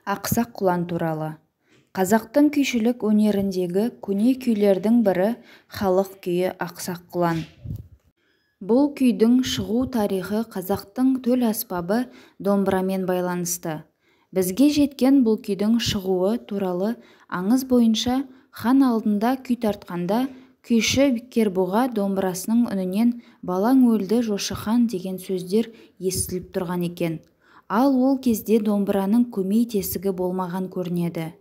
Ақсақ құлан туралы. Қазақтың күйшілік өнеріндегі көне күйлердің бірі халық күйі Ақсақ құлан. Бұл күйдің шығу тарихы қазақтың төл аспабы домбырамен байланысты. Бізге жеткен бұл күйдің шығуы туралы аңыз бойынша, хан алдында күй тартқанда күйші Кербұға домбырасының үнінен «балаң өлді, Жошы хан» деген сөздер естіліп тұрған екен. Ал ол кезде домбыраның көмей тесігі болмаған көрінеді.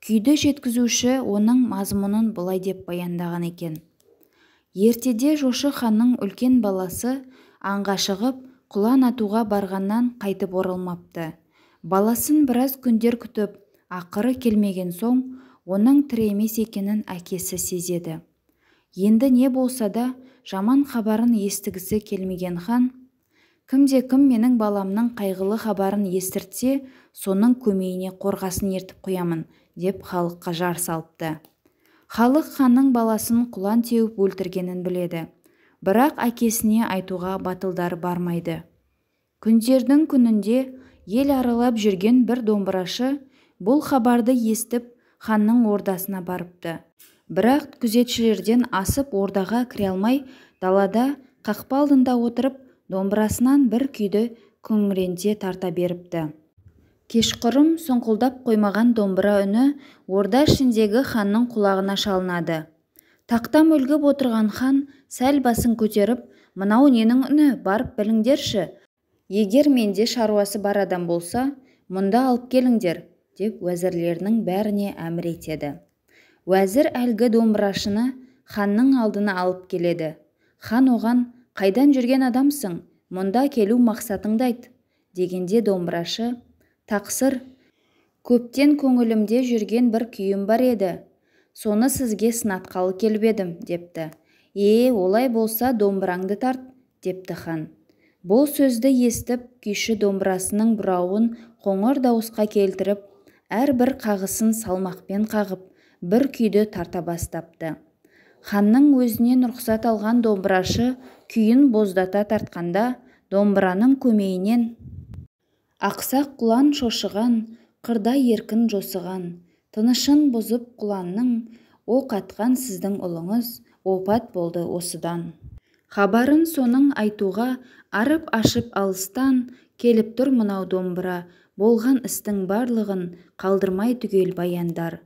Күйді жеткізуші оның мазмұнын былай деп баяндаған екен. Ертеде Жошы ханның үлкен баласы аңға шығып, құлан атуға барғаннан қайтып оралмапты. Баласын біраз күндер күтіп, ақыры келмеген соң, оның тірі емес екенін әкесі сезеді. Енді не болса да жаман хабарын естігісі келмеген хан, «Кімде-кім менің баламның қайғылы хабарын естіртсе, соның көмейіне қорғасын ертіп қоямын», деп халыққа жар салыпты. Халық ханның баласын құлан теуіп өлтіргенін біледі. Бірақ әкесіне айтуға батылдары бармайды. Күндердің күнінде ел аралап жүрген бір домбырашы бұл хабарды естіп, ханның ордасына барыпты. Бірақ күзетшілерден асып ордаға кіре алмай, далада қақпа алдында отырып, домбырасынан бір күйді күңіренте тарта беріпті. Кешқұрым сұңқылдап қоймаған домбыра үні орда ішіндегі ханның құлағына шалынады. Тақта мүлгіп отырған хан сәл басын көтеріп, «Мынау ненің үні, барып біліңдерші, егер менде шаруасы бар адам болса, мұнда алып келіңдер», деп уәзірлерінің бәріне әмір етеді. Уәзір әлгі домбырашыны ханның алдына алып келеді. Хан оған: «Қайдан жүрген адамсың, мұнда келу мақсатыңды айт», дегенде домбырашы: «Тақсыр, көптен көңілімде жүрген бір күйім бар еді, соны сізге сынатқалы келіп едім», депті. «Е, олай болса домбыраңды тарт», депті хан. Бұл сөзді естіп, күйші домбырасының бұрауын қоңыр дауысқа келтіріп, әрбір қағысын салмақпен қағып, бір күйді тарта бастапты. Ханның өзінен рұқсат алған домбырашы күйін боздата тартқанда, домбыраның көмейінен «Ақсақ құлан шошыған, қырда еркін жосыған, тынышын бұзып құланның, оқ атқан сіздің ұлыңыз, опат болды осыдан. Хабарын соның айтуға арып-ашып алыстан, келіп тұр мынау домбыра, болған істің барлығын қалдырмай түгел баяндар.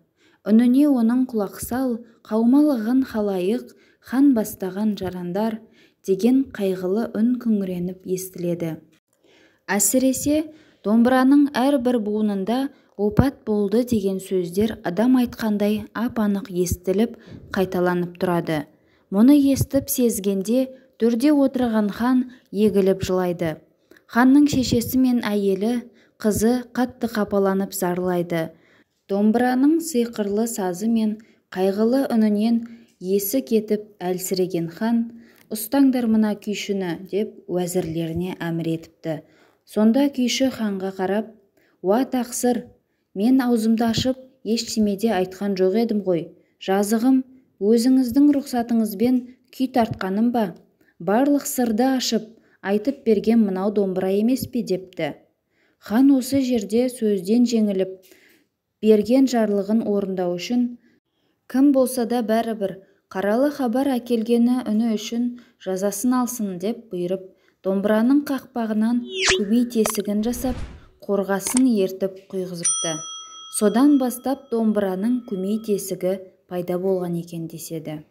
Үніне оның құлақ сал, қаумалаған халайық, хан бастаған жарандар», деген қайғылы үн күңіреніп естіледі. Әсіресе, домбыраның әрбір буынында «опат болды» деген сөздер адам айтқандай ап-анық естіліп, қайталанып тұрады. Мұны естіп сезгенде төрде отырған хан егіліп жылайды. Ханның шешесі мен әйелі, қызы қатты қапаланып зарлайды. Домбыраның сиқырлы сазы мен қайғылы үнінен есі кетіп әлсіреген хан, «Ұстаңдар мына күйшіні», деп уәзірлеріне әмір етіпті. Сонда күйші ханға қарап: «Уа тақсыр, мен аузымды ашып ештеме де айтқан жоқ едім ғой, жазығым, өзіңіздің рұқсатыңызбен күй тартқаным ба? Барлық сырды ашып, айтып берген мынау домбыра емес пе?» депті. Хан осы жерде сөзден жеңіліп, берген жарлығын орындау үшін, кім болса да бәрібір, қаралы хабар әкелгені үні үшін жазасын алсын деп бұйырып, домбыраның қақпағынан көмей тесігін жасап, қорғасын ертіп құйғызыпты. Содан бастап домбыраның көмей тесігі пайда болған екен деседі.